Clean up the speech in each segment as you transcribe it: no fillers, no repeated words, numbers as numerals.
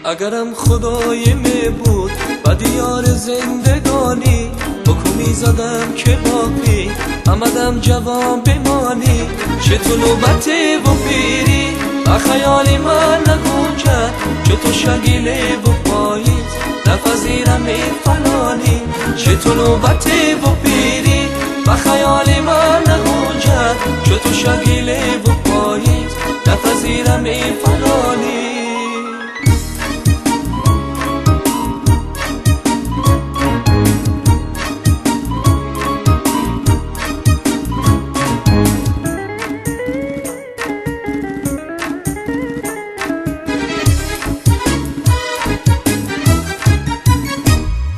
اگرم خدای می بود و دیار زندگانی، حکمی زدم که باقی آمدم جوان بمانی. چه تو نوبت و پیری و خیال من نگنجد، چه تو شگیله و پاییز نپذیرم ای فلانی. چه تو نوبت و پیری و خیال من نگنجد، چه تو شگیله و پاییز نپذیرم ای فلانی.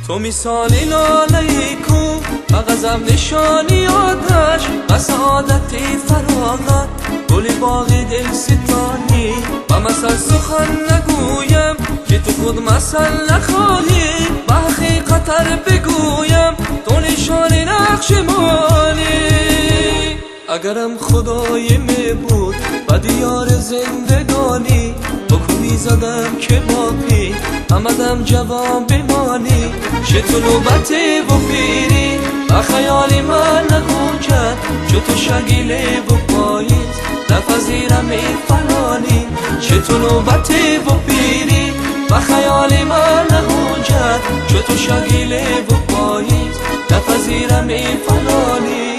تو مثال لاله کو و غضب نشانی آتش و سعادت فراغت گل باغ دل ستانی. و مثل سخن نگویم که تو خود مثل نخواهی، و حقیقت بگویم تو نشان نقش مانی. اگرم خدای می بود و دیار زندگانی، حکمی زدم که باقی آمدم جوان بمانی. چه تو نوبت و پیری و خیال من نگنجد، چه تو شگیله و پاییز نپذیرم ای فلانی. چه تو نوبت و پیری و خیال من نگنجد، چه تو شگیله و پاییز نپذیرم ای فلانی.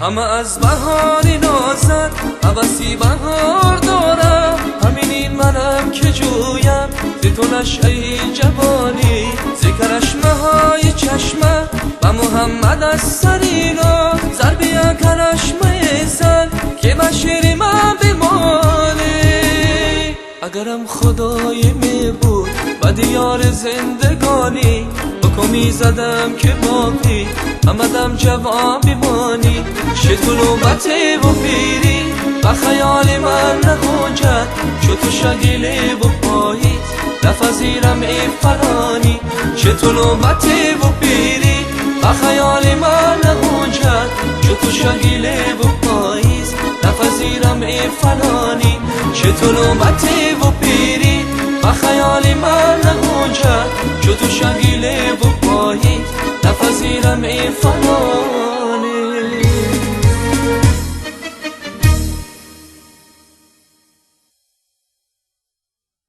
همه از بهاری نازد هوسی بهار دارم، همین این منم که جویم ز تو نشأه جوانی. ز کرشمه های چشمه و محمد از سرینا، ضربی کرشمه زن که به شیر من بمانی. اگرم خدای می بود و دیار زندگانی، حکمی زدم که باقی آمدم جوان بمانی. چه تو نوبت و پیری و خیال من نگنجد، چه تو شگیله و پاییز نپذیرم ای فلانی. چه تو نوبت و پیری و خیال من نگنجد، چه تو شگیله و پاییز نپذیرم ای فلانی. چه تو نوبت و پیری و خیال من نگنجد، چه تو شگیله و پاییز نپذیرم ای فلانی.